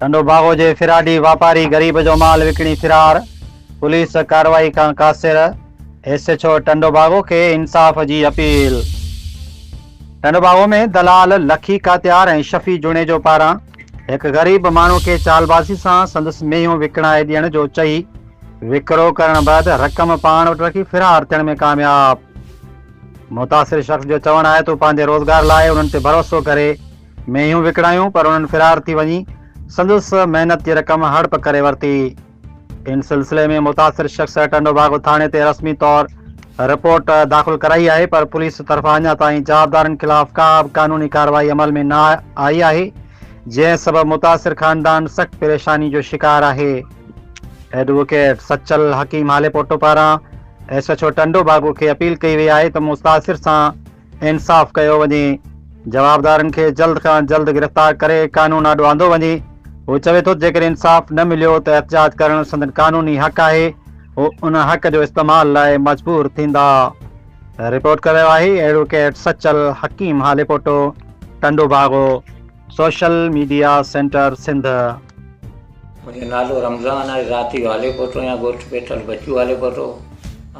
ٽنڊوباگو جي فراڊي واپاري غريب جو مال وڪڻي فرار، پوليس ڪارروائي کان قاصر، ايس ايڇ او ٽنڊوباگو کي انصاف جي اپيل. ٽنڊوباگو ۾ دلال لکي ڪاتيار ۽ شفيع جوڻيجو پاران هڪ غريب ماڻهو کي چالبازي سان سندس مينهون وڪڻائي ڏيڻ جو چئي وڪرو ڪرڻ بعد رقم پاڻ وٽ رکي فرار ٿيڻ ۾ ڪامياب. متاثر شخص جو چوڻ آهي ته هو پنهنجي روزگار لاء انهن تي ڀروسو ڪري مينهون وڪڻايون پر انهن فرار ٿي وڃي سندس محنت جي رقم هڙپ ڪري ورتي. ان سلسلي ۾ متاثر شخص ٽنڊوباگو ٿاڻي تي رسمي طور رپورٽ داخل ڪرائي آهي پر پوليس طرفان اڃا تائين جوابدارن خلاف ڪا به قانوني ڪارروائي عمل ۾ نه آئي آهي جنهن سبب متاثر خاندان سخت پريشاني جو شڪار آهي. ايڊووڪيٽ سچل حڪيم هاليپوٽو پاران ايس ايڇ او ٽنڊوباگو کي اپيل ڪئي وئي آهي ته متاثر سان انصاف ڪيو وڃي، جوابدارن کي جلد کان جلد گرفتار ڪري قانون آڏو آندو وڃي، هو چوي ٿو ته جيڪڏهن انصاف نه مليو ته احتجاج ڪرڻ سندن قانوني حق آهي، هو ان حق جو استعمال لاء مجبور ٿيندا. رپورٽ ڪري رهيو آهي advocate Sachal Hakeem Halepoto, Tando Bago, social media centre Sindh. منهنجو نالو رمضان آهي، ذاتي هاليپوٽو يا ڳوٺ پيٺل بچو هاليپوٽو.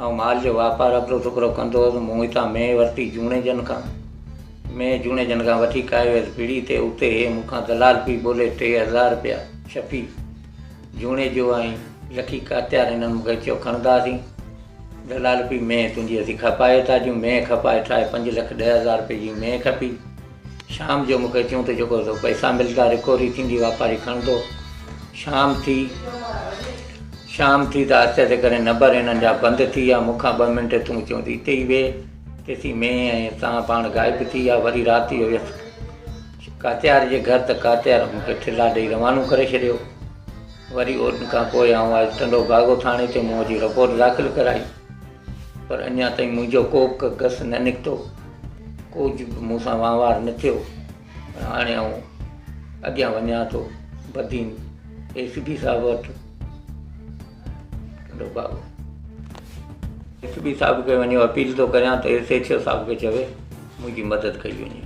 آئون مال جو واپار اڀرو سڀرو ڪندو هوس. مون هتان مينهن ورتي جوڻيجن کان. مينهن جوڻيجن کان وٺي ڪاهي ويس پڙي تي. اتي هي مون کان دلال پئي ٻولي 3000 رپيا شفيع جوڻيجو ۽ لکي ڪاتيار هنن مون کي چيو کڻنداسين. دلال پئي مينهن تنهنجي اسين کپائي ٿا ڏيون. مينهن کپائي ٺاهي 5 لک 10,000 رپئي جي مينهن کپي. شام جو مون کي چيون ته جيڪو سو پئسا ملدا رڪوري ٿيندي واپاري کڻندو. شام ٿي شام ٿي ته آهستي آهستي ڪري نمبر هنن جا بند ٿي ويا مون کان ٻه منٽ تون چيون ته اتي ئي ويهه تيسين مينهن ۽ تان پاڻ غائب ٿي ويا وري رات جو ويس ڪاتيار جي گهر ته ڪاتيار مون کي ٺلا ڏئي روانو ڪري ڇڏيو وري ان کان پوء آئون آيس ٽنڊو باگو ٿاڻي تي مون اچي رپورٽ داخل ڪرائي پر اڃا تائين منهنجو ڪو به گس نه نڪتو، ڪجهه به مون سان وهنوار نه ٿيو. پر هاڻي آئون اڳيان وڃان ٿو بدين ايس پي صاحب وٽ ٽنڊو باگو ايس پي صاحب کي وڃي اپيل ٿو ڪريان ته ايس ايڇ او صاحب کي چوي منهنجي مدد ڪئي وڃي.